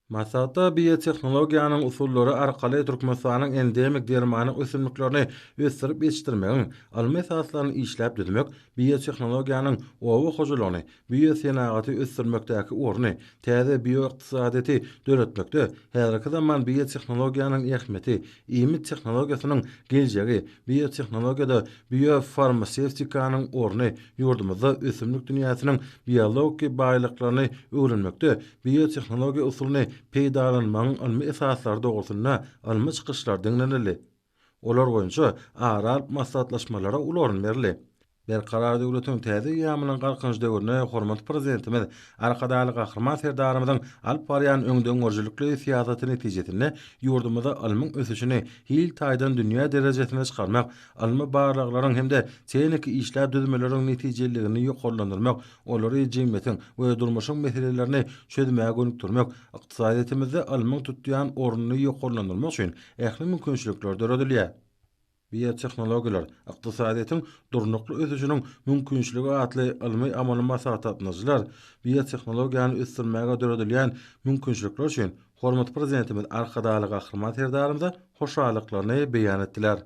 Maslahatda biotehnologiýanyň usullary arkaly Türkmenistanyň endemik dermanlyk ösümliklerini ösdürip ýetişdirmegiň ylmy esaslaryny işläp düzmek, biotehnologiýanyň oba hojalygyny, biosenagaty ösdürmekdäki orny, täze bioykdysadyýeti döretmekde häzirki zaman biotehnologiýanyň ähmiýeti, iýmit tehnologiýasynyň geljegi, biotehnologiýada biofarmasewtikanyň orny, ýurdumyzda ösümlik dünýäsiniň biologiki baýlyklaryny öwrenmekde Biotehnologiýa usulyny peýdalanmagyň ylmy esaslary dogrusynda ylmy çykyşlar diňlenildi. Olar boýunça ara alyp maslahatlaşmalara uly orun berildi. Berkarar döwletiň täze eýýamynyň Galkynyş döwründe hormatly Prezidentimiz Arkadagly Gahryman Serdarymyzyň alyp barýan öňdengörüjilikli syýasaty netijesinde ýurdumyzda ylmyň ösüşini hil taýdan dünýä derejesine çykarmak, ylmy barlaglaryň hem-de tehniki işläp düzmeleriň netijeliligini ýokarlandyrmak, olary jemgyýetiň we durmuşyň meselelerini çözmäge gönükdirmek, ykdysadyýetimizde ylmyň tutýan ornuny ýokarlandyrmak üçin ähli mümkinçilikler döredilýär. Biotehnologiýalar, ykdysadyýetiň durnukly ösüşiniň mümkinçiligi atly ylmy-amaly maslahata gatnaşyjylar biotehnologiýany ösdürmäge döredilýän mümkinçilikler üçin hormatly Prezidentimiz Arkadagly Gahryman Serdarymyza hoşallyklaryny beýan etdiler.